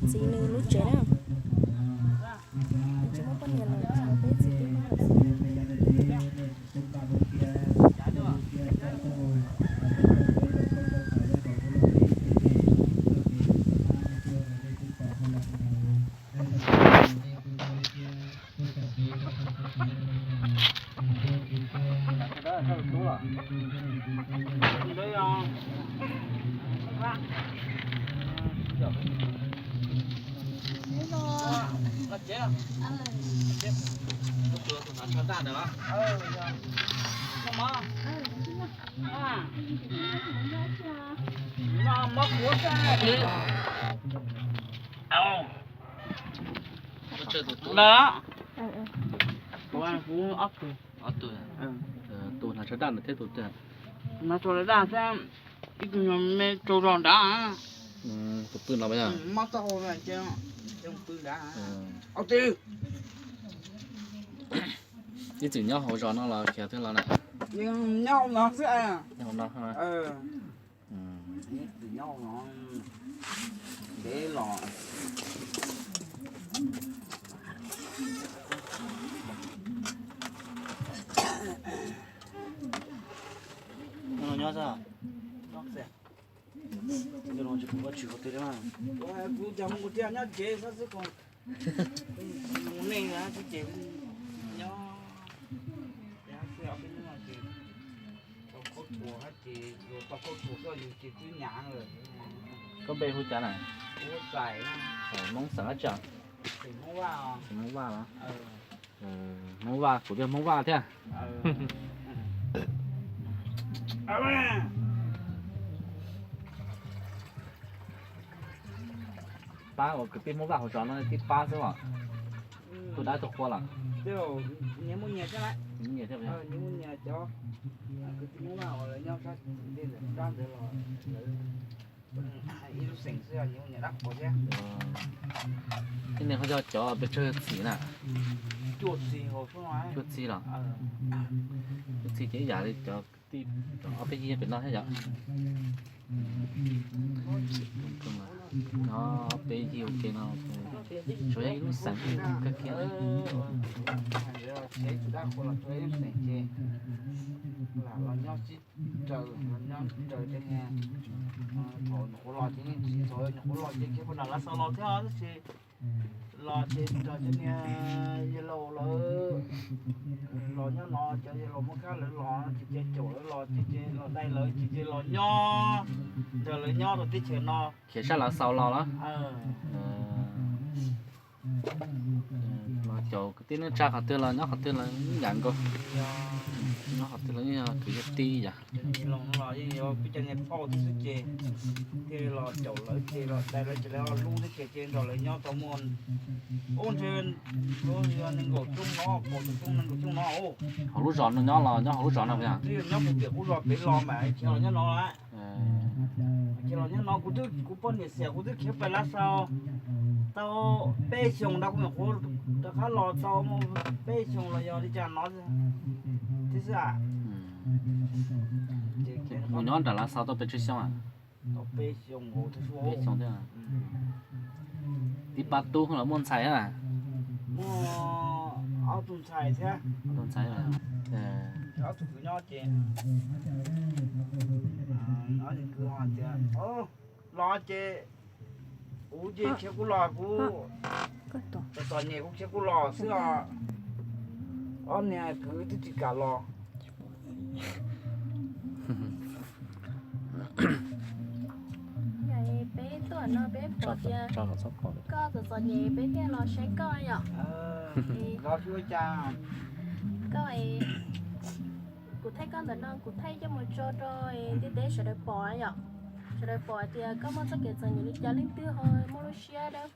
Txiv nws lub tsev na, tsis muaj poj niam lawm, tshuav peb txiv tub no lawm xwb. Tus hnav tsho daj ntawm thiab tus twg? Hnav tsho daj thiab ib tug me rau zog nrad. Tus pw no, mob txoj hau ces pw nrad. Ib txwm nyob hauv zos no los khiav twg los na? Nyob hauv no xwb. Nyob hauv no. Ntev los. Nyob xwb. Kuv cov mus kuv thiaj nyob tsev xwb xwb ko. Mus neej xwb ces nyob. Tau khaub thuas hab ces yuav tau khaub thuas koj yus ces twb nyav lawm. Koj npe hu cas na? Huab Xais. Hmoob xeem dab tsi? Xeem Hmoob Vaj. Xeem Hmoob Vaj los? Hmoob Vaj, kuv thiaj Hmoob Vaj thiab. Pab uas kwv tij Hmoob Vaj hauv zos no tib pab xwb os. Tus dab tus qhua los? Nyias muaj nyias thiab. Nyias muaj nyias thiab. Kwv tij Hmoob Vaj uas lawv nyob sab ntej ntawd los lawv ib lub xeem xwb, nyias muaj nyias dab qhua thiab. Thiab nej ho yog cov pes tsawg txim na? Cuaj txij, cuaj txij los? Cuaj txij ces ib yam li cov kwv tij ob peb yig pem no thiab yom. Ob peb yig ua ke no, tsuas yog ib lub xeem kawg kiag li. Los nyob sib raws, los nyob sib raws ces niag, thaum nyuam qhuav los ces yeej tsis txog, nyuam qhuav los ces khiav puag nram Lav Xaus los thiab tab sis los ces nrog cov niag yawg laus lawv los nyob no, cov yawg laus Hmoob Kab lawv los ces ces caum lawv los ces ces los dai lawv ces ces los nyob, nrog lawv nyob rau teb chaws no. Khiav sab Lav Xaus los los? Los caum kwv tij neej tsa qhov twg los nyob qhov twg los ib yam nkaus. Nyob qhov twg los yeej yog kwv yog tij yom. Los los yeej yog peb cov niag phauj thiab xwb ces thiaj los caum lawv ces los dai lawv ces lawv hlub thiab ces ces nrog lawv nyob tau muaj ub ntshe nees nkaum xyoo no, kaum xyoo nees nkaum xyoo no. Hauv lub zos no nyob los nyob hauv lub zos no puas yog? Twb yog nyob puag pem qub zos pem los mas khiav los nyob no lawm. Khiav los nyob no kuv twb, kuv poj niam xiam kuv twb khiav pem Lav Xaus tau peb xyoos ntawd, kuv nyuam qhuav rov qab los tau peb xyoos los yog li cas no thiab xwb. Mus nyob nram Lav Xaus tau pes tsawg xyoo? Tau peb xyoos thiab. Tib pab tub los muaj ntxhais a? Muaj ob tug ntxhais thiab. Ob tug ntxhais. Ob tug kwv nyob ces, ob tug kwv ho tias los ces kuv ces khiav kuv los, kuv txom txom nyem kuv khiav kuv los xwb os. Ob niag kwv twb tsis kam los. Peb tuaj no peb pom tias koj txom txom nyem peb thiaj los saib koj yom. Koj, kuv thaij koj ntawm no kuv thaij coj mus tso rau ntiaj teb sawv daws pom yom. Sawv daws pom tias koj muaj txoj kev txom nyem li cas leej twg ho muaj lub siab dawb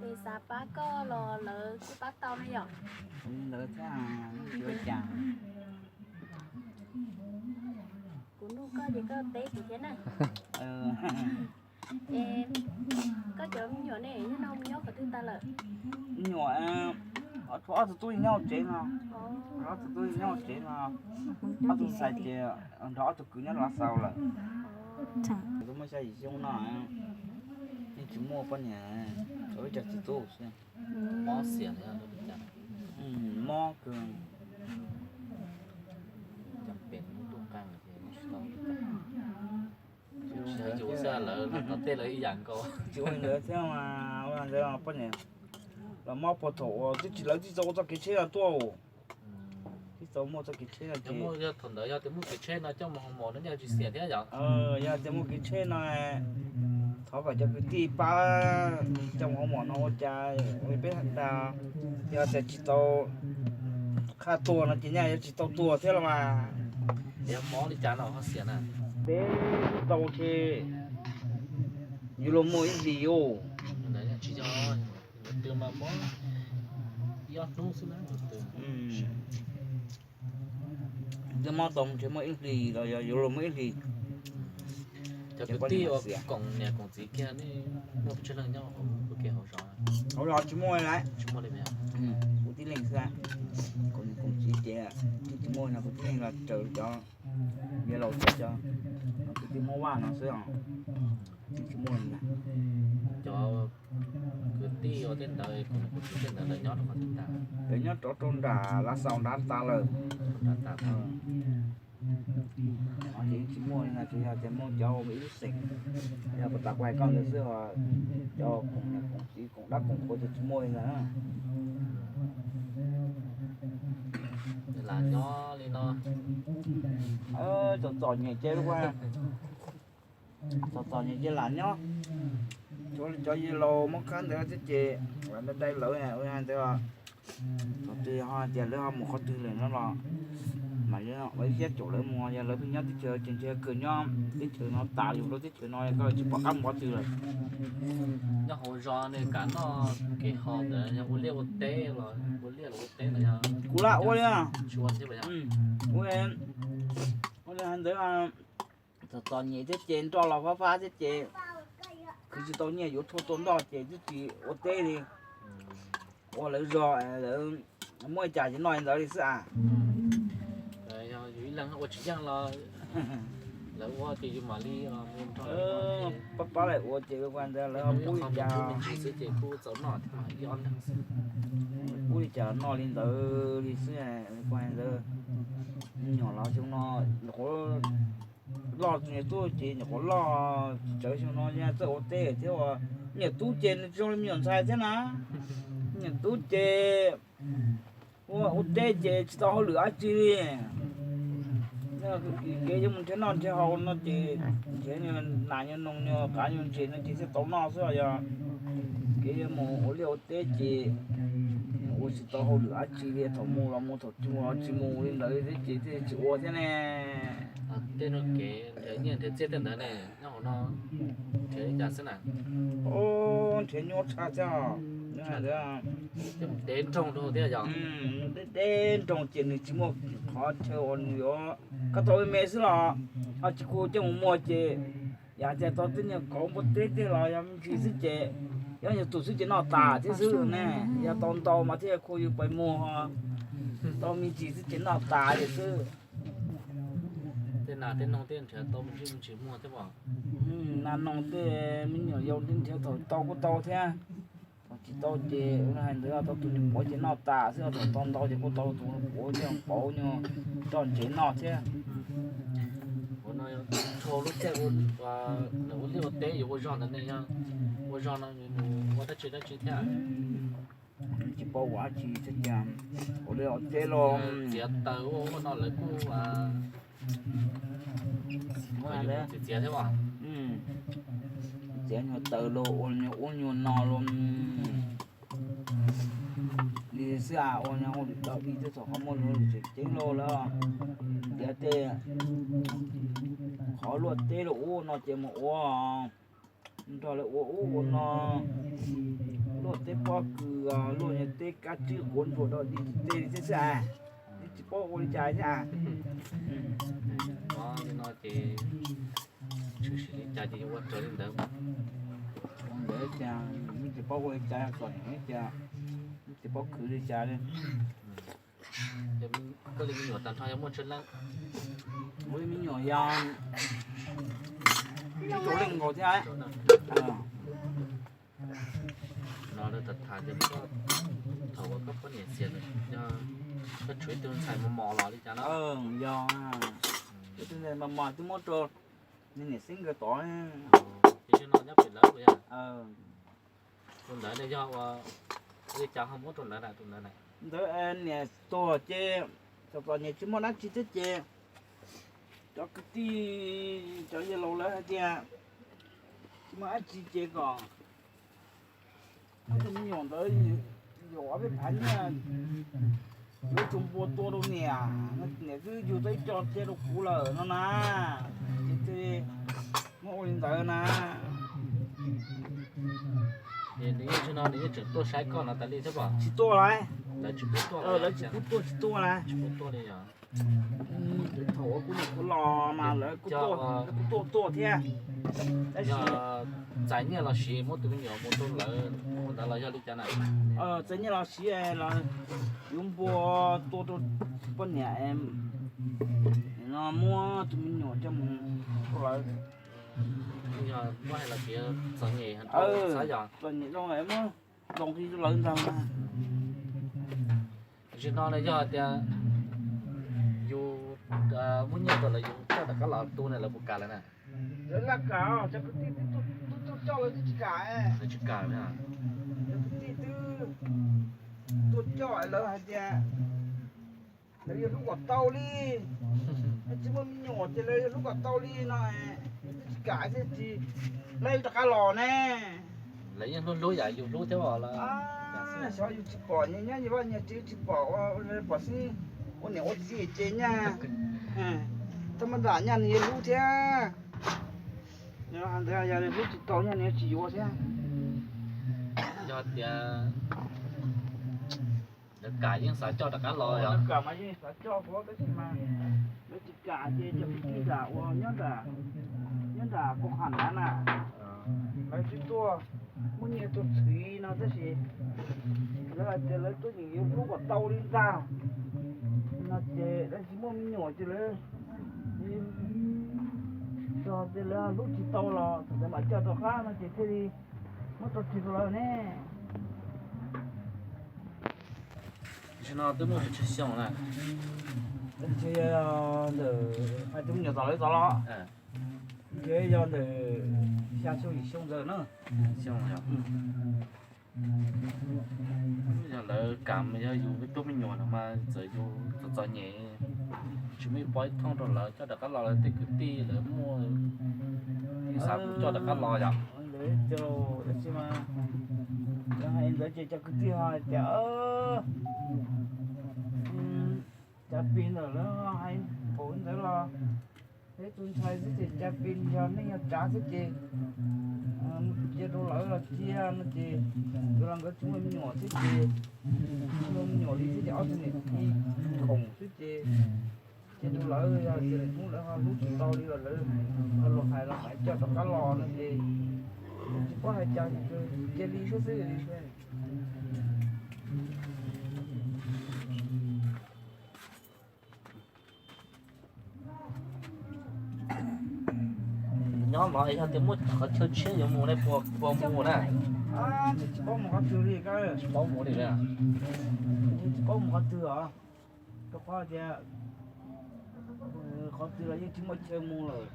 es xav pab koj los lawv kuj pab tau na yom. Kuv nug koj ces koj teb kuv thiab na. Es koj cov me nyuam ne, yog no mus nyob qhov twg tag lawm? Me nyuam, ob tug tub nyob hauv tsev no. Ob tug tub nyob hauv tsev no. Ob tug ntxhais ces nrog ob tug kwv nyob Lav Xaus lawm. Kuv muaj xya yim xyoo no. Tsis muaj poj niam, tsuas ib co txiv tub xwb. Mob xiam li cas? Mob kawg. Cam pem muab tuaj qee ces tsis tau li cas. Tsis yog yus xwb, lawv los tej lawv ib yam nkaus. Tsis ua li ntawd thiab mas, ua ntawd poj niam los mob puag thaum uas twb tsis, lawv twb tsis tau ua txoj kev tsheb no tuaj. Twb tsis tau muaj txoj kev tsheb no ces, yog thaum ntawd yog tias muaj kev tsheb no coj mus hoo maum no nyaj tsis xiam thiab yom? Yog tias muaj kev tsheb no, thov kom cov kwv tij pab coj mus hoo maum no ua cas ua li peb dag. Yog tias tsis tau qhaj tuag no ces nyaj yuav tsis tau tuag thiab los mas. Yog mob li cas no ho xiam na? Peb tau ces yuav luag muaj ib hlis os. Tsis yog, tw mas mob ib ob hnub xwb na. Twb mob tau ntshe muaj ib hlis los yog yuav luag muaj ib hlis. Cov kwv tij uas koom niam koom txiv kiag nej muaj pes tsawg leej nyob hauv kev hauv zos? Hauv zos tsis muaj li. Tsis muaj li. Kuv tib leeg xwb. Koom niam koom txiv ces twb tsis muaj no, kuv tib leeg los raws cov viav laus cov, cov kwv tij Hmoob Vaj no xwb os. Twb tsis muaj li na. Cov kwv tij uas tej ntawd, koom niam koom txiv tej ntawd lawv nyob rau qhov twg ntag? Lawv nyob rov rau nram Lav Xaus nrad tas lawm. Ces tsis muaj li na, tsuas yog tias muaj cov ua ib lub xeem, yog puas tas kuv hais koj ntawd xwb, cov koom niam koom txiv koom dab koom qhua ces tsis muaj li ntawd. Lam nyob li no. Txom txom nyem ces, txom txom nyem ces lam nyob. Cov, cov yawg laus Hmoob Khab ntawd thiab ces lam dai dai lawv ua ntawd. Thaum twg ho tias lawv ho mus qhov twg lawm no los mas ua ib siab caum lawv mus, yog lawv pheej nyob teb chaws ces ntshe kawg nyob teb chaws no tas, yus rau teb chaws no koj tsis pom qab mus qhov twg lawm. Nyob hauv zos nws kam noj kev haus ntawd, yog ua liaj ua teb los ua liaj los ua teb los yog? Kuv lam ua li, ua li hais ntawd. Txom txom nyem thiab ces nroj los fab fab thiab ces khwv tsis tau nyiaj yuav tshuaj tua ntoj ces twb tsis ua teb li. Ua lawv zog, lawv muaj li cas ces noj li ntawd li xwb as. Yog yus ib leeg ua tsis yeej los lawv ua ces yus mam li pab pab lawv ua ces ua ntawd lawv pub li cas, pub li cas noj li ntawd li xwb. Ua ntawd, me nyuam los xyoo no nyuam qhuav loj, tus niam tub ces nyuam qhuav loj, tsis tsawv xyoo no txawj ua teb thiab. Me nyuam tub ces nws tsis zoo li me nyuam ntxhais thiab na. Me nyuam tub ces ua, ua teb ces tsis tau hauj lwm dab tsi li. Kev yuav mus nrhiav noj nrhiav haus no ces nrhiav nyuag nas nyuag noog nyuag qav nyuag ntses no ces thiaj tau noj xwb os. Yog kev yuav mus ua liaj ua teb ces ua tsis tau hauj lwm dab tsi li, thaum mus los mus, thaum tsis mus los tsis mus li ntawd thiab ces thiaj tsis ua thiab ne. Tej no kev nrhiav nyiaj nrhiav txiaj tej ntawd ne, nyob hauv no nrhiav li cas xwb na? Nrhiav nyuaj tshaj thiab. Dev nroog rau thiab yog? Deb deb nroog ces nws tsis muaj qhov chaw uas nws yuav, koj tau me me xwb los ho tsis kuj coj mus muag ces yam tias tau tej nyuag kauv npua teb tej los yog me ntsis xwb ces, yog nyuag tus xwb ces noj tas thiab xwb ne. Yog tau ntau mas thiaj khuj yus pais muag, tau me ntsis xwb ces noj tas ces xwb. Tej nas tej noog tej nrhiav tau me ntsis me ntsis muag thiab os. Nas noog tej me nyuam yaus nrhiav thaum tau kuj tau thiab, thaum tsis tau ces hais ntawd tau tus niag pov ces noj tas xwb, thaum tau ntau ces kuj tau tus pov thiab, pauv nyuag roj ntsev noj thiab. Ua no yog dhau lub caij lawv ua liaj ua teb yuav ua zog ntawd ne, yog ua zog no ua dab tsi dab tsi thiab? Tsis paub ua dab tsi thiab cas, ua liaj ua teb los txiav taws ua ua no lawv kuj txiav thiab, txiav nyuag taws los ua nyuag ub nyuag no los li xwb as, ua nyuag hauj lwm dog dig thiab txog qhov muaj lub tseem ceeb lauj lawm. Tias tej qhov luaj teb luaj ub no ces mus ua, nrog lawv ua ub ua no, luaj teb pob kws, luaj nyuag teb kab tswb quav ntsuag dog dig tej li thiab xwb as, twb tsis paub ua li cas thiab as. Li no ces tshwm sim li cas ces yuav ua raws li ntawd. Ntawd cas twb tsis paub ua li cas, txom nyem cas twb tsis paub khwv li cas li. Koj li me nyuam tag nrho yog muaj tsawg leej? Kuv li me nyuam yog ib tug leej nkaus thiab. Lawv tham tham tias koj, thaum uas koj poj niam xiam lawm, yog koj tshuav ib tug ntxhais mos mos los li cas no? Yog, ib tug ntxhais mos mos twb muab rau niam xeeb nkawd tod. Tiam sis no nyob pem lawv puas yog? Tus ntawd ne yog ua li cas ho muab rau lawv na, tus ntawd na? Ntawd niam tuag ces txom txom nyem tsis muaj dab tsi thiab ces cov kwv tij, cov yawg laus lawv hais tias tsis muaj dab tsi ces kom ob tug me nyuam ntawd yuav ob peb phav nyiaj, yuav tus npua tua rau niam, niam twb yug tau ib co cia rau kuv lawm no na, ces thiaj li muab ua li ntawd na. Nws yeej tsis no, nws yeej tseem tuaj saib koj no tas li thiab pom? Tsis tuaj lawm. Lawv tsis pub tuaj, lawv tsis pub tuaj, tsis tuaj lawm. Tsis pub tuaj li os. Thaum uas kuv niam kuv los mas lawv kuj tuaj, lawv kuj tuaj tuaj thiab. Tab sis txais nyiaj los sis muab tus me nyuam mus rau lawv ua ntawd los yog li cas na? Txais nyiaj los sis los yuav npua tua rau poj niam no muab tus me nyuam coj mus rau lawv. Yog muab hais los sis txom nyem, txom nyem zoo muab nploos rau lawv ntag. Tam sim no na yog tias yus muab nyiaj rau lawv yus coj rov qab los tu ne lawv puas kam lawv na? Lawv lam kam, cov kwv tij twb tuaj coj lawv twb tsis kam. Lawv tsis kam na. Cov kwv tij twb tuaj coj lawv hais tias lawv yuav hlub kom tau li, tsis muaj me nyuam ces lawv yuav hlub kom tau li no, twb tsis kam thiab tsis, lawv yuav rov qab los ne. Lawv yeej hlub hlub yam yus hlub thiab os. Xyov yus tsis pom nyias nyob nyias vaj nyias tsev tsis pom ua pom xib ua niam ua txiv ces nyaj, thaj mab nram nyaj nws yuav hlub thiab. Ntawd yog hlub tsis tau nyaj nws yuav tsis yuav thiab. Yog tias lawv kam yeej xav coj rov qab los, lawv kam mas yeej xav coj, tab sis mas lawv tsis kam ces cov kwv tij nram uas nyob nram, nyob nram Pov Qham nrad na, lawv twb tuaj muab nyiaj tuaj txhiv no tab sis lawv hais tias lawv tuaj yeem yuav hlub kom tau li ntag no ces lawv tsis muaj me nyuam ces lawv txog tias lawv hlub tsis tau los txawm mam coj rov qab no ces thiaj li muab rau txhiv rau lawv ne. Tam sim no twb muaj tsawg xyoo na? Ntshe ntawm hais tus me nyuam txom lawv txog los, ntshe yog ntawm xya xyoo yim xyoo ntawd na. Yog lawv kam yog yus tub me nyuam no mas txawm yus txom txom nyem tsis muaj ib pob ib thooj rau lawv coj rov qab los, lawv tej kwv tij lawv muaj ib xav kuj coj rov qab los yom. Ntawd ces tab sis mas lawv hais ntawd ces cov kwv tij ho hais tias cas pis ntawm lawv hais npaum ntawd los peb tus ntxhais xwb ces cas pis yog neej yog tsav xwb ces cia rau lawv los cia no ces, tus los nkawd tsis muaj me nyuam xwb ces, tsis muaj me nyuam li xwb ces ob tug niam txiv khoom xwb ces, ces tus lawv yog tias lawv Hmoob lawv ho hlub tsis tau li los lawv ho los hais los hais coj rov qab los no ces tsis paub hais cas, cia li suab xwb li. Nyob no yog tias muaj qhov chaw tshiab yuav mus ne puas mus na? Tsis paub mus qhov twg li, tsis paub mus li, tsis paub mus qhov twg os. Rau qhov tias qhov twg los yeej tsis muaj chaw mus lawm.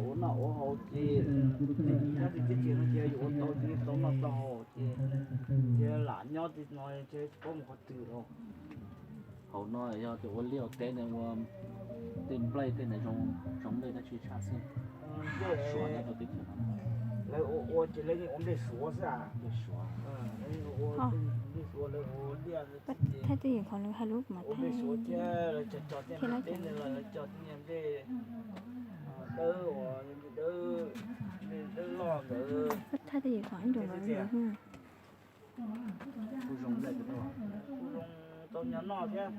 Ua noj ua haus ces, nyob tib teb chaws no ces yuav ua tau ces tau noj tau haus ces, ces lam nyob no ces tsis paub mus qhov twg lawm. Hauv no yog tias ua liaj ua teb ne, ua tej nplej tej ntawd, zoo nplej dab tsi tshaj xwb. Suav nyob rau teb chaws no. Lawv ua ces lawv yeej ua nplej suav xwb. Nplej suav. Nplej suav lawv ua liaj. Thaj twj ywm qhov lawv hais lub mas ua nplej suav thiab lawv cog cog tej nplej teb ntawd los lawv cog tej nplej dawb, nplej dawb loj ntawd. Thaj twj ywm qhov ib ntus no. Kuj zoo, kuj zoo tau nyo noj thiab.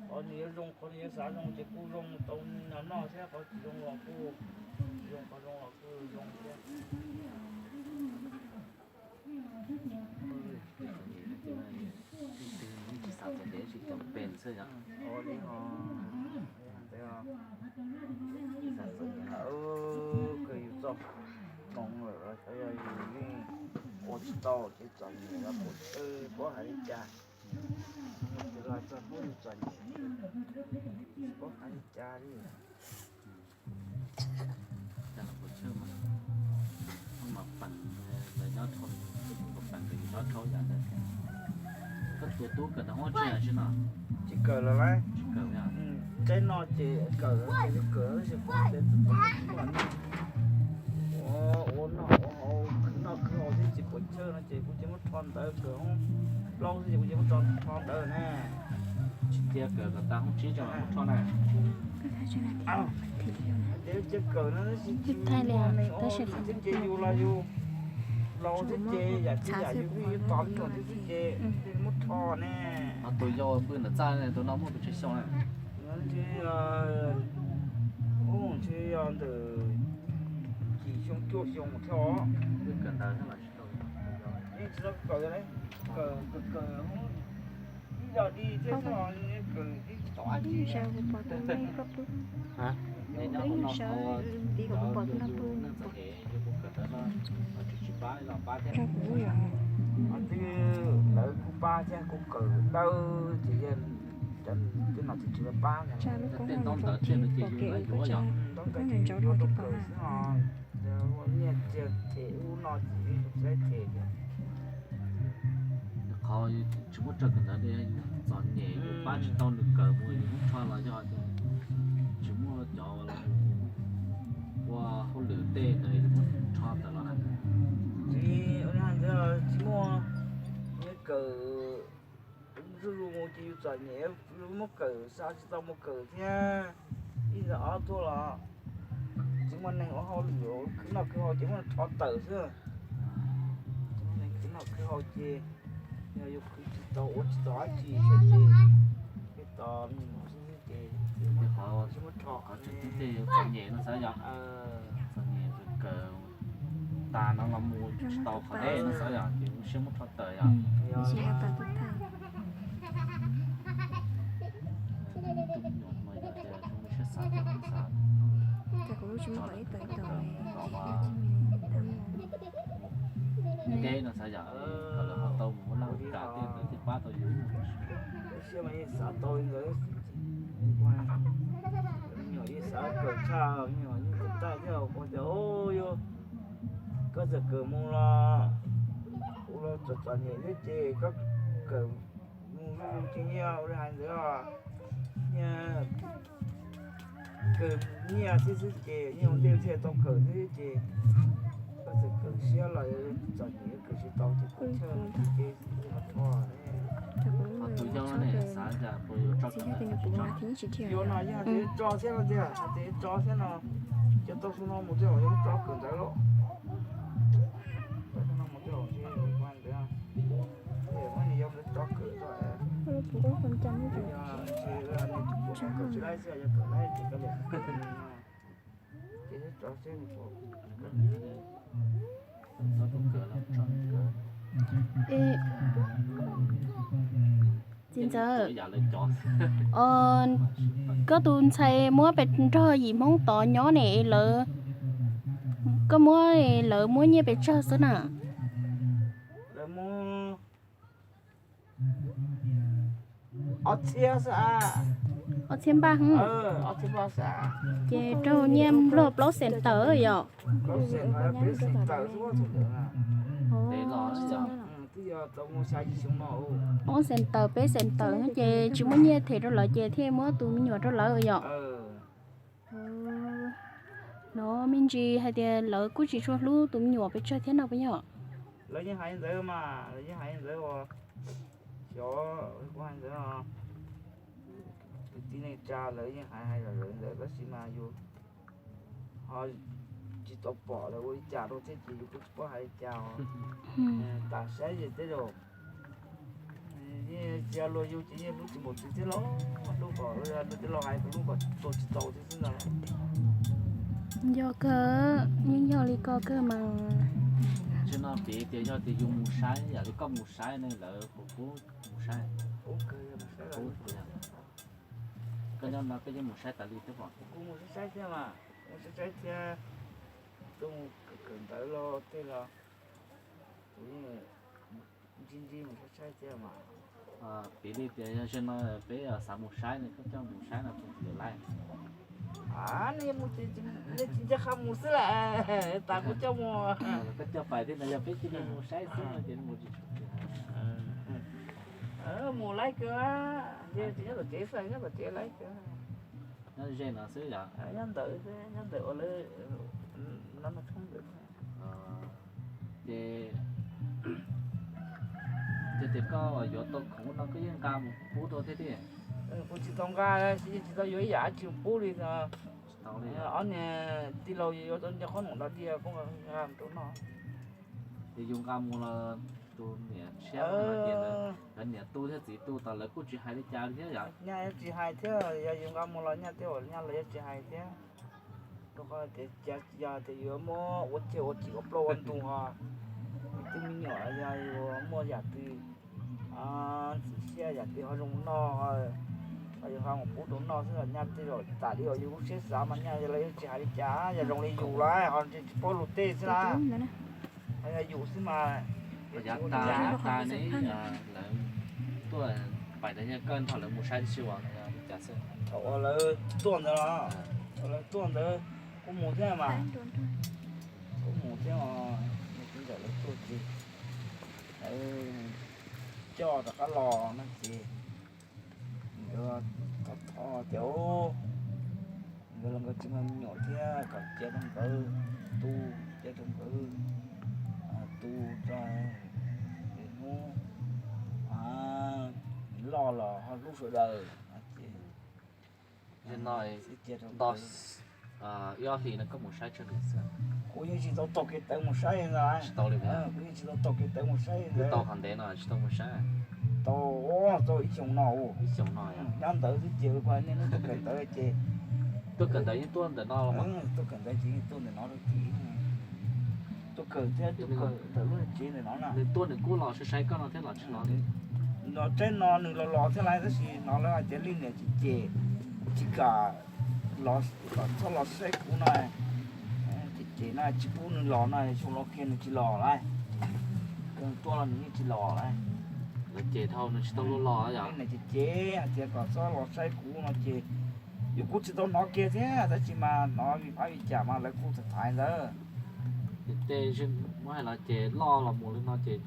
Qhov nws yuav zoo, qhov nws yuav xav zoo ces kuj zoo tau nyo noj thiab, qhov tsis zoo los kuj tsis zoo, qhov zoo los kuj zoo thiab. Leej twg tsis xav txom nyem tsis cov pes xwb yom. Xav txom nyem kawg yus txoj hmoov lawm los xyov yog yus yeej Ua tsis tau ces txom nyem los pub txhawj, paub hais li cas. Mus tsis los txog hnub yus txom nyem, paub hais li cas li. Cas los pub txhawj mas, mas peem, lawv nyob dhau, peem nkawd nyob dhau yam ntawd. Koj tus tub kawm ntawv hoob tsi no? Tsis kawm lawm lauj. Tsis kawm li. Teb no ces kawm, kawm tab sis kuv ces ua noj ua haus, khwv noj khwv haus thiab ces puas txhawj no ces kuv ces muab rho ntawv kawm hoob plaub xwb ces kuv ces muab rho ntawv ne. Tsis cia kawm kom tas hoob tsib tso muab rho na. Ces cia kawm no tab sis tsis muaj neeg ua hauj lwm thiab ces yus los yus laus thiab ces yam tsis yam yus twb yuav tos me nyuam thiab xwb ces muab rho ne. Ho tus yau pw ntawm txaj ne, tus no muaj pes tsawg xyoo na? Ntshe, ub, ntshe yog ntawm yim xyoo cuaj xyoo thiab os. Kawm ntawv thiab los tsis tau, yeej tsis tau kawm li. Kawm, kawm, kawm ib yam li thiab, kawm ib tom dab tsi. Twb lawv kuj pab thiab kuv kawm dawb ces yog cov twb no tsis tsis pab. Tej ntaub ntawv tej no ces yus yuav yog ntaub ntawv ces yus yuav kawm xwb os. Ua nyiaj txiag them ub no ces yus txawj them thiab. Qhov tsis muaj raws kawm ntawv li, txom nyem yus pab tsis tau nws kawm mus yus muab rho los yog tias tsis muaj cov los ua hauj lwm tej ntawd yus muab rho tawm los na. Tsis, ua li hais ntawd tsis muaj, nyiaj kawm zuj zus mus ces yus txom nyem, muab kawm xa tsis tau mus kawm thiab. Ib zaug ob tuaj los tsis muaj neeg ua hauj lwm, khwv noj khwv haus ces muab rho tawm xwb. Tsis muaj neeg khwv noj khwv haus ces yog yus khwv tsis tau ua tsis tau dab tsi thiab ces peb tos me nyuam xwb ces muab rho, tsis muab rho. Qhov tseem ceeb ces txom nyem no xav yom, txom nyem kawm tas no los mus tsis tau qhov deb no xav yom, ces lub siab muab rho tawm yom. Tus me nyuam no mas yog tias zoo siab xav thiab xav, tso lawv kawm kom deb no xav yom, kom lawv ho tau mus ua laj ua kam tej ntawd thiaj pab tau yus. Siab mas yeej xav tau li ntawd, me nyuam yeej xav kawm tshaj, me nyuam yeej kawm tag thiab, ua tias yog koj txawm kawm mus los ua los txom txom nyem thiab ces koj kawm mus zoo ces nyiaj ua li hais ntawd os, nyiaj kawm nyiaj xwb xwb ces nyiaj ua ntej thiaj tau kawm xwb ces koj txawm kawm siab los txom nyem kawm tsis tau ces kawm tshaj ces Ho tus yau ne xav cas puas yuav tso kawm ntawv tsis tso? Yuav no yog hais tias yuav tso thiab no tiag, hais tias yuav tso thiab no, cov tau xub no mus tej zaum yuav tso kawm ntawv lauj. Tau xub no mus tej zaum ntshe yuav ua ntawd, muab nws yau tso kawm tso. Ntshe nws tus puav kawm tsis laib xwb, yog kawm laib ces kawm liam kawm no. Ces tso seb nws puas kawm. Txiv ntxawm, koj tus ntxhais muab pes nrog yim Hmoob tod nyob ne, lawv, koj muab, lawv muab nyiaj pes tsawg xwb na? Lawv muab ob txhiab xwb. Ob txhiab npaj. Ces raug nyiaj nplog plaub xees tawm yom? Plaub xees tawm peb xees tawm no ces tsis muaj nyiaj them rau lawv ces thiaj muab tus me nyuam rau lawv yom? No me ntsis hais tias lawv kuj tsis tshua hlub tus me nyuam pes tsawg thiab no puas yog? Lawv yeej hais ntawd mas, lawv yeej hais ntawd uas, xyov kuv hais ntawd no, kwv tij neej tsa lawv yeej hais hais lawm ntawd tab sis mas yus ho tsis tau pom lawv ua li cas rau thiab ces yus kuj tsis paub hais li cas os. Tam saib ces tej zaum yeej cia luag yug ces yeej hlub tsis npaum txiv thiab los hlub kom luag tej laus hais kom hlub kom tau tsis tau thiab xwb ntag. Yog kawg, yeej yog li ko kawg mas. Tsis no piv tias yog tias yus mus saib yam li koj mus saib ne lawv puas pub mus saib? Koj nyob no koj yeej mus saib tas li thiab pom? Kuv mus saib thiab mas, mus saib thiab, tuaj mus kawm ntawv los tej los Kuv ntsib ntsib mus saib saib thiab mas. Piv li tias yog zaum no peb xav mus saib no, koj coj mus saib no kuv tsis laib. Nws mus ces nws tsis nco qab mus xwb las, tas kuv coj mus. Koj coj pais thiab no, yog peb cia li mus saib xwb no ces mus tsis tshua tiag. Mus laib kawg, nyob tom tsev xwb, nyob tom tsev laib kawg. Nyob ze no xwb yom? Nyob ntawd, nyob ntawd ua lawv no no tshoob ntawd. Ces yog tias koj yuav tau khoom no koj yeej nqa mus pub rau thiab tiag? Kuv tsis tau nqa, tsis tau yuav ib yam dab tsi pub li. Ob niag tij laug yuav tau nco qhob noom dog dig koj nqa mus rau noj. Ces yus nqa mus los tus niam tshiab, cov niam tu thiab txiv tu tas lawv kuj tsis hais li cas li thiab yom? Nyaj yuav tsis hais thiab, yog yus nqa mus los nyaj thiab, nyaj los yuav tsis hais thiab. Rau qhov tias yog tias yus muab ua ceg ua cim ua plaub ua ntug os, twb me nyuam yog yus muaj yam twg ntxim siab yam twg ho zoo noj, yus ho mus pub rau noj xwb los nyaj tej zaum tam li uas yus lub siab xav mas nyaj los yeej tsis hais li cas, yog zoo li yus lawm ho tsis paub lus tej xwb na. Yog yus xwb mas. Yav tas, yav tas ne, lawv tuaj pais tas yog koj nrog lawv mus saib tib si uas li cas xwb? Thaum uas lawv tuaj ntawd los, thaum lawv tuaj ntawd kuv mus thiab mas, kuv mus thiab os, kuv ntawm lawv tuaj ces lawv coj rov qab los no ces nkawd thov thov tias nkawd los nkawd tsis muaj me nyuam thiab kom cia rau nkawd tu, cia rau nkawd tu tso, hnub loj los ho hlub sawv daws no ces. Ib ob hlis no koj mus saib tsawg hlis xwb? Kuv yeej tsis tau taug kev tawv mus saib ntag. Tsis tau li. Kuv yeej tsis tau taug kev tawv mus saib. Twb tau qhov ntev no tsis tau mus saib. Tau, tau ib xyoos no. Ib xyoos no. Nyob ntawd xwb ces kuv niaj hnub tuaj kawm ntawv ces. Tuaj kawm ntawv yeej tuaj ntawm no los? Tuaj kawm ntawv ces yeej tuaj ntawm no rau tim. Tuaj kawm thiab tuaj kawm ntawm lub tsev ntawm no na. Nws tuaj nws kuj los saib saib koj no thiab los tsis los li? Los tsev no nws los los thiab lawm tab sis hnov lawv hais tias leej niam ces ces tsis kam los, kom txhob los saib kuv no. Ces ces no tsis pub nws los no, xyoo los kiag nws tsis los lawm. Tuaj los nws yeej tsis los lawm. Los ces dhau nws tsis tau los los yom? Leej niam ces ces hais tias kom txhob los saib kuv no ces yus kuj tsis tau hnov kiag thiab tab sis mas hnov vim phab vim cas mas lawv kuj tham thaiv ntawd. Ces tej muab hais los ces loj los mus li no ces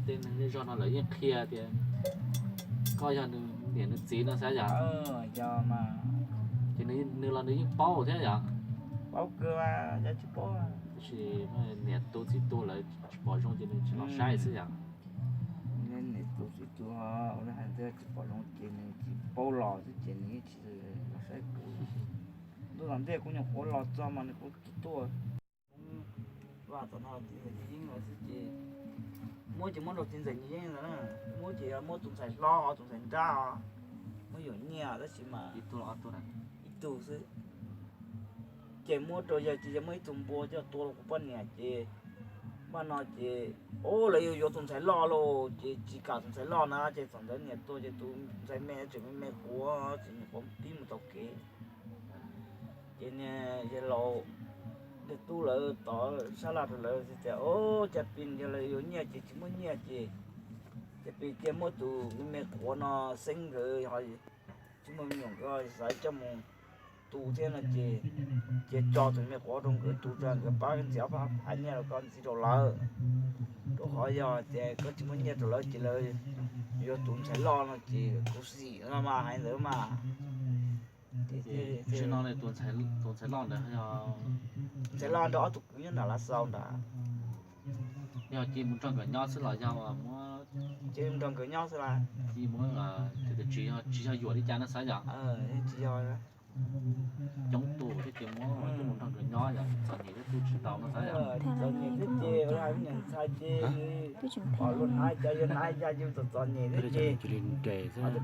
tej neeg zej zog no lawv yeej qhia tias koj yog nws niam nws txiv no xav yom? Ces nws los nws yeej paub thiab yom? Paub kawg, yog tsis paub. Tab sis niam tu txiv tu lawv tsis pom zoo ces nws tsis los saib xwb yom? Niam tu txiv tu ua hais tias tsis pom zoo ces nws tsis paub los xwb ces nws yeej tsis los saib kuv. Ntuj tom ntej kuv nyuam qhuav los txog mas nws kuj tuaj. Vaj tom no txiv ntxawm Nyiaj Yeeb xwb ces muab ces muab rau txiv ntxawm Nyiaj Yeeb ntag na. Muab ces muab tus ntxhais hlob, tus ntxhais nrab os, muab yuam nyiaj tab sis mas ib tug xwb. Ces muab rau yawg ces yawg muab ib tug npua coj tua kuv poj niam ces, vaj no ces, o, lawv yuav yuav tus ntxhais loj lauj ces tsis kam tus ntxhais loj na ces thaum ntawd niam tuag ces tus ntxhais me tseem me me quav tseem nyuam qhuav pib mus taug kev. Ces niag yawg laus, yawg tub lawv tod sab laj rau lawv tias, o, cas pis yog lawv yuav nyiaj ces tsis muaj nyiaj ces, cas pis cia muab tus me me quav no xeeb nkawd ho tsis muaj me nyuam nkawd xav coj mus tu thiab no ces, ces tso tus me quav rau nkawd tu tso nkawd pab ntxiv ob pab phav nyiaj los koj ntxiv rau lawv. Rau qhov yog tias koj tsis muaj nyiaj rau lawv ces lawv yuav tus ntxhais loj no ces khuv xim no mas hais ntawd mas. Tam sim no tus ntxhais loj ntawd, ntxhais loj nrog ob tug kwv nyob nram Lav Xaus ntawd. Yog cia mus nrog nkawd nyob xwb los yog muab, cia mus nrog nkawd nyob xwb las. Cia mus, tus tsis yog, tsis yog yuam li cas no xav yom? Tsis yog. Coob tus thiab ces muab coj mus nrog nkawd nyob yom, txom nyem thiab tu tsis tau no xav yom? Txom nyem thiab ces ua niam ntxhais ces pom luag hnav cas yus hnav cas yus txom txom nyem thiab ces, tus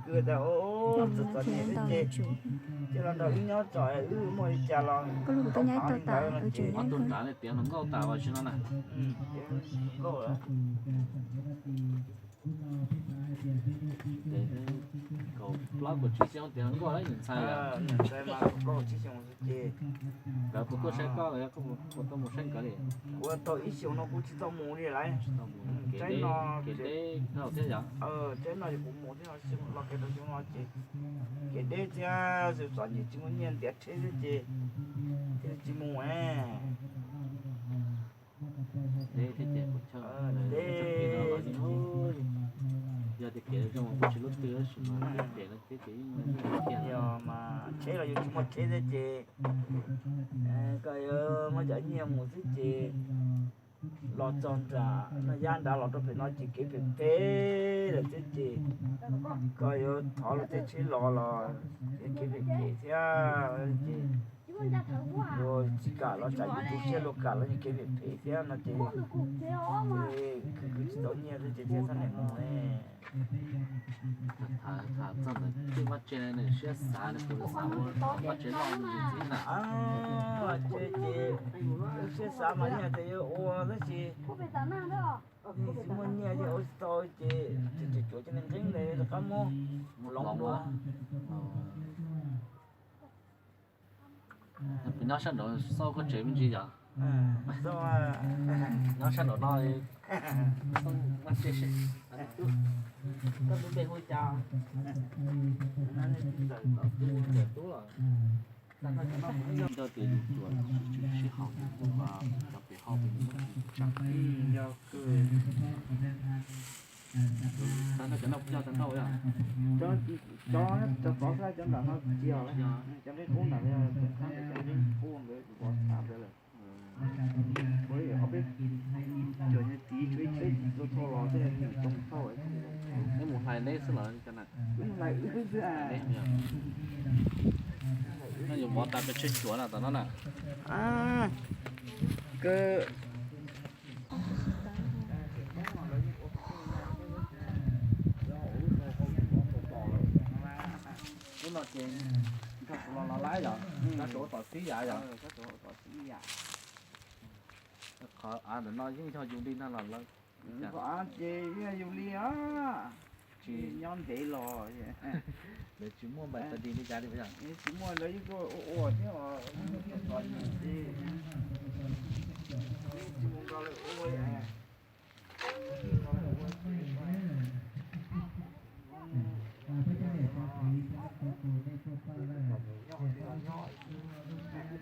kwv tias, o, txom txom nyem thiab ces, ces los nrog wb nyob tso wb muaj li cas los tau hnav li ntawd no ces. Ob tug nrad tiav hluas nkauj tas los tsis no na. Nkauj lawm. Ces kaum plaub kaum tsib xyoo tias nkauj lawm niam ntxhais. Niam ntxhais mas kaum plaub kaum tsib xyoo xwb ces nkawd puas tuaj saib koj los yog koj puas tau mus saib nkawd li? Kuv tau ib xyoos no kuv tsis tau mus li lawm. Kev deb thiab yom? Tsaib no ces kuv mus thiab, los kev rau xyoo no ces kev deb thiab, xyov txom nyem tsis muaj nyiaj ntiav tsheb thiab ces thiaj li tsis mus. Deb thiab ces kuv chawj, yog tias kev zoo kuj tsis lub twg, tab sis mas kev no thiab ces yeej kiag. Yog mas tsheb los yus tsis muaj tsheb thiab ces koj yuav muab cov nyiaj mus xwb ces los txog nram Naj Yab nrad los rau pem no ces kev phem phem lawm xwb ces koj yuav thov luag tej tsheb los los kev phem phem thiab ces luag tsis kam los tsam yus tu siab luag kam los yeej kev phem phem thiab no ces khwv khwv tsis tau nyiaj xwb ces thiaj txhob niam mus ne. Tham txog ntawm tej vaj tse no nws siab xav, nws kuj xav ua vaj tse loj mus ntxiv na. Ces siab xav mas yeej hais tias yuav ua tab sis tsis muaj nyiaj thiaj ua tsis tau ces tseem cuav cov neeg nqeeb ntawd rov qab muab mus loov dua. Nyob sab nraud xauj koj tsev me ntsis yom? Nyob sab nraum no, koj tus npe hu cas? Ntawm tub los, nco tias yus tsuas sib haum yus kuj cov pem hauj pes nws muab tsis tshaj. Cov no cov noj puas yog cov nrauj yom? Cov, cov tod xwb, cov nram no tsis yog lawm. Cov nqeeb qub nram no yog cov nqeeb qub ntawd vov tshab ntawd lawm. Ua ob peb, cov nyuag txiv tshuav ib tsheb tsis tau thauj los thiaj coj thauj. Neb mus hlais neb xwb los cov na? Hlais wb xwb. No yuav vov tas pes tsawg cuav na tom no na? Kawg. Lub no ces nrog kuv los los laib yom, nrog kuv ua tom xib yam yom. Qhov av ntawm no yeej yog yus li no los lawm. Qhov av ces yeej yog yus li os. Tsis nyob ntev los lawv tsis muaj npais tag dis li cas li yom. Tsis muaj, lawv yeej tuaj ua ua thiab os, txom nyem ces tsis mus nrog lawv ua. Lawv hloov ntoo tib si lawm yom.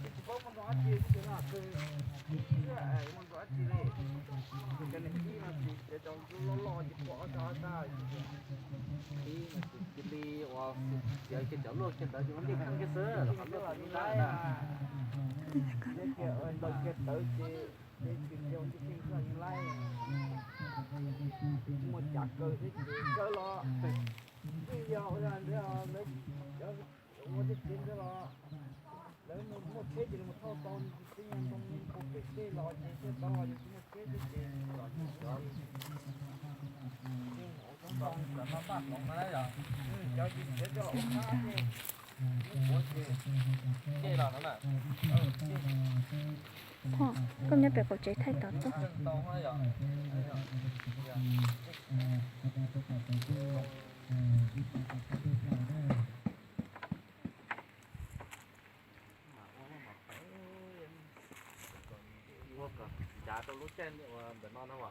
Tsis paub muaj ntoo dab tsi, tsis paub muaj ntoo dab tsi li. Cov niag tib no ces cov loj loj ces pua ob sab ob sab, tib no ces cia li ua, txiav kiag cov luaj kiag ntawd ces ua ntej kheej kiag xwb los qhov luaj kiag lub nab na. Nws tias ntaus kiag tawv ces tib kiag ua ntej kheej xwb yeej laib. Tsis muaj cav kaw thiab ces kaw los twb yog ua ntawd, lawv cov ua tej tsev ntawd los lawv muaj tsheb ces lawv mus thauj tau, tib nyuag ntoo pem tej los ces thiaj tau, yus tsis muaj tsheb thiab ces cov no maj hloov na yom, cov tsis txiav coj los ua qab ces muab kuav ces cej los no na. Koj nyob pem qaum tsev thaij tod xwb. Ua kom ncav rau lub caij ua ntawm no na as.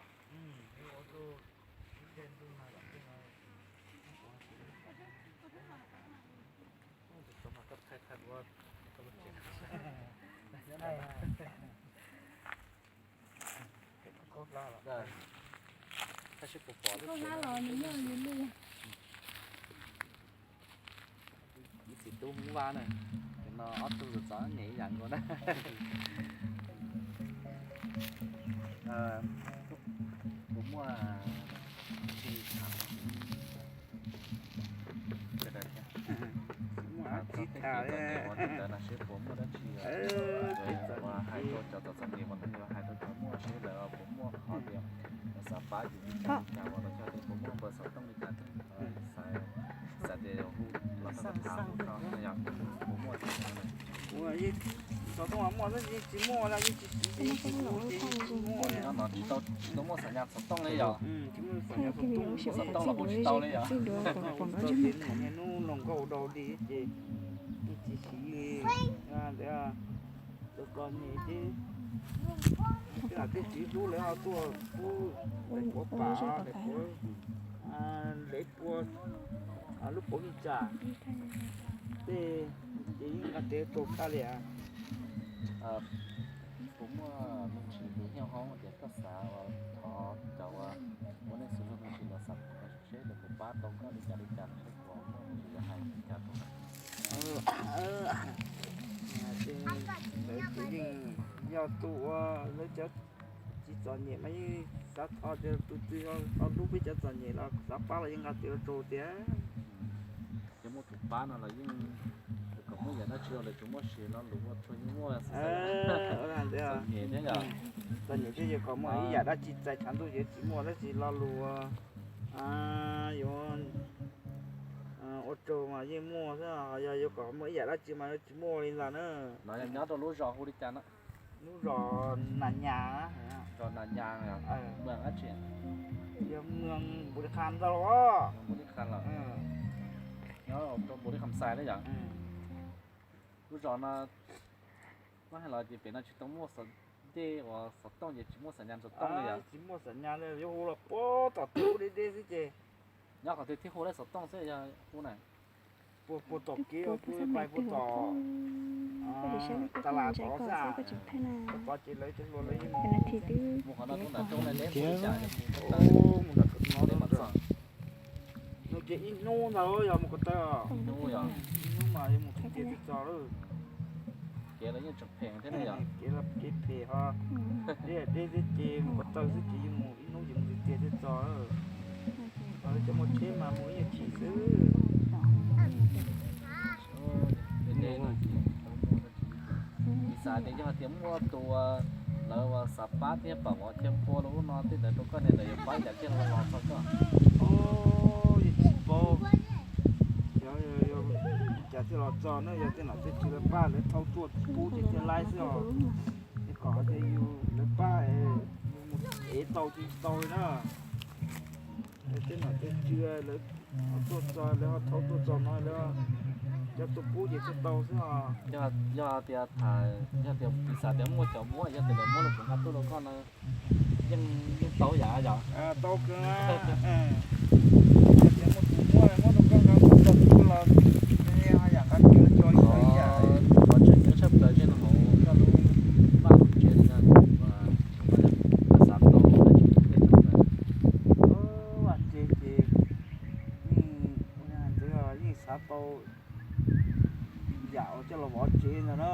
Ib txiv tub Hmoob Vaj na, cov No ob tug txom nyem ib yam nkaus na. Kuv muaj tsis tham, sawv daws thiab. Txom nyem ua ntawd no seb puas muaj dab tsi uas hais rau cov txom txom nyem uas nws hais rau cov muaj seb lawv puas muaj qhov tias xav pab yus li cas uas los cov tias puas muaj npawb xov tooj li cas thiab xav tias hu los tau tham hu no yog puas muaj xov tooj muaj tab sis yeej tsis muaj, yeej tsis siv, yeej tsis muaj, tsis tau muaj xam nyas xov tooj li yog. Xov tooj los hu tsis tau li yog. Ces hnub no nkauj dau li ces yeej tsis siv li. Ntawd cov txom nyem ces tej txiv hlub lawv ho tuaj pub daim puav pam, daim puav, lawv pua lub puav vij tsam tej, ces yeej nqa tes rau koj li. Kuv muaj me ntsis tus nyuj hoob tias koj xav thov cov uas ua nej xwb lub me ntsis los xav seb lawv puas pab tau koj li cas li cas no seb puas muaj me ntsis yuav hais li cas rau. Lawv ces yeej yog tus uas lawv cov txiv txom nyem mas yeej xav thov tias tus twg ho hlub peb cov txom nyem los xav pab los yeej nqa tes rau tias. Ces muaj tus pab no los yeej kom muaj yam dab tsi los tsuas muaj siv lo lus ua tsuag yeej muaj xwb. Txom nyem thiab yog, txom nyem thiab yog kom muaj ib yam dab tsi txais tshav ntuj ces tsis muaj dab tsi lo lus yuav ua tsaug mas yeej muaj xwb, yog yuav kom muaj ib yam dab tsi mas yuav tsis muaj li ntag na. No yog nyob rau lub zos hu li cas no? Lub zos Nas Nyas. Zos Nas Nyas, mws dab tsi? Yog mws Npus Lis Khas ntag los. Npus Lis Khas los. Nyob rau Npus Lis Khas Xais na yom. Lub zos no, muab hais los ces pem no tsis tau muaj xov, dej uas xov tooj ces tsis muaj xam nyas xov tooj li yom. Tsis muaj xam nyas li, yuav hu los puag tom teb deb deb xwb ces. Nyob qhov twg thiaj hu lawv xov tooj xwb yog hu na? Puag tom kev, puag tom tas las tod xwb. Tod ces lawv cov hluas lawv yeej mus qhov no rau nram roob na, mus nram roob no, no ces ib hnub ntag yog mus ko taw. Ib hnub mas yuav mus kev tiag tiag txog lawm. Kev los yeej tseem phem thiab ne yom. Kev los kev phem ho, deb deb xwb ces mus ko taw xwb ces yeej mus ib hnub ces mus tiag tiag txog lawm. Ho lawv cov muaj tsheb mas mus ib nyuag chim xwb. Piv xam tias yog hais tias muaj tus uas lawv uas xav pab thiab pab uas thiaj pua lub no tej ntawd rau koj ne, lawv yuav pab cas thiaj los txog koj? Yeej tsis paub, yog cas thiaj los txog na, yog tej nom tej tswv lawv pab lawv thauj tuaj pub ces thiaj laib xwb os. Es kom hais tias yus lawv pab, yus mus ev tau ces tau li na. Tej nom tej tswv lawv tuaj txog, lawv ho thauj tuaj txog no lawv cov tuaj pub ces thiaj tau xwb os. Yog tias, yog tias piv xam tias muaj cov muab, yog tias lawv muab los puas nqa tuaj rau koj no yeej, yeej tau yam yom? Tau kawg. Yog tias muaj tus muab, muab rau koj nqa mus tso tus los, ho yam nqa tus los tso ib yam ib yam. Qhov tseem ceeb tshaj plaws zej no hauv koj lub vaj lub tsev li no, xav tau vaj tsev ces yeej, yeej xav tau yam uas coj los vov tsev ntag na.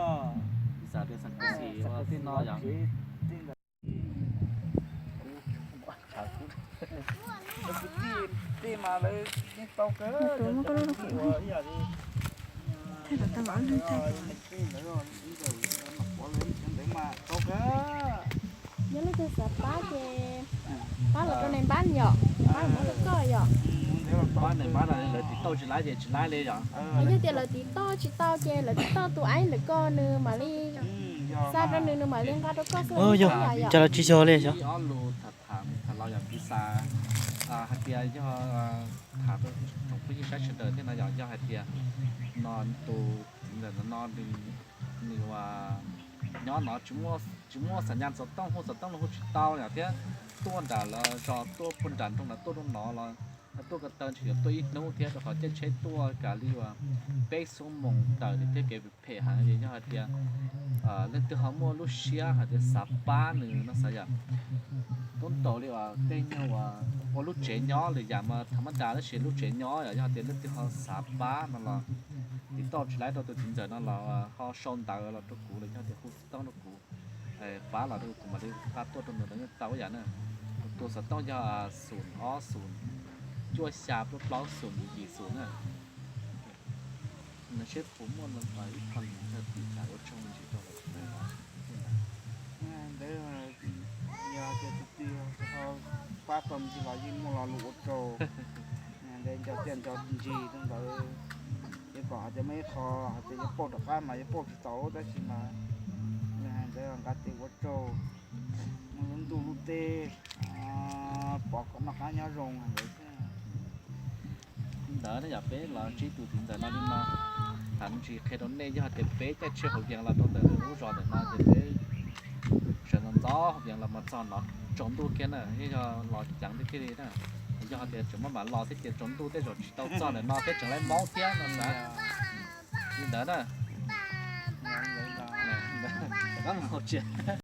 Piv xam tias xav khuv xim ua tej no yom. Lawv kwv tij tej mas lawv yeej tau kawg, ib yam li ntawd mas tau kawg. Yog leej twg xav pab ces pab los rau nais npab yom, nais npab muab rau koj yom. Pab nais npab no lawv tiv tauj tsis laib ces tsis laib li yom. Yog tias lawv tiv tauj tsis tau ces lawv tiv tauj tus aib ntawm koj nws mam li xa rau nws, nws mam li nqa rau koj xwb. Yog, cas los tsis yog li yog. Ib ob lus tham tham los yog piv xam hais tias yog tham rau tsoom phooj ywg saib sawv daws thiab no yog, yog hais tias no tus txiv ntawm no nws, nws uas nyob no tsis muaj xam nyas xov tooj, hu xov tooj los hu tsis tau yom, thiab tuaj nram lawv zos tuaj puag nram nroog lawv tuaj rau no los tuaj ko taw ntshe yuav tuaj ib hnub thiab rau qhov caij tsheb tuaj kav li uas peb xuab moos tawm li thiab kev phem heev. Yog hais tias leej twg ho muaj lub siab hais tias xav pab nws no xav yom, tub ntaus li uas tej nyuag uas ua lub tsev nyob lwm yam mas tham mab das tab sis lub tsev nyob yom, yog hais tias leej twg ho xav pab no los tiv tauj tsis laib rau tus txiv ntxawm no los ho sau ntawv los rau kuv los yog tias hu xov tooj rau kuv, pab los rau kuv mam li nqa tuaj rau nws los yeej tau ib yam na. Tus xov tooj yog xoom ob xoom cuaj xya plaub plaub xoom yim yim xoom na. Nws seb puas muaj ib qho link tim cas ua tsaug me ntsis rau lawv. Ntawd yog tias tus twg ho pab tau me ntsis los yeej muaj lo lus ua tsaug. Ntawd nco tiaj nco ntsis rau ntawd, ces kom hais tias muaj ib qho hais tias yuav pauj rov qab mas yuav pauj tsis tau tab sis mas hais ntawd nqa tes ua tsaug, muaj lub ntuj lub teb pom kom noj qab nyob zoo ntawd xwb. Li ntawd ne yog peb los ntsib tus txiv ntxawm no li no, tham me ntsis qhia rau nej, yog hais tias peb caij tsheb hauv Vias los rau ntawm lub zos ntawm no ces peb sawv ntxov ntxov hauv Vias los mas txog no tsaus ntuj kiag na, yog los ceev tiag tiag li na. Yog hais tias tseem maj mam los thiab ces tsaus ntuj tej zaum tsis tau txog ntawm no thiab tseem laib maub thiab no na. Li ntawd na. Rov qab mus hauv tsev.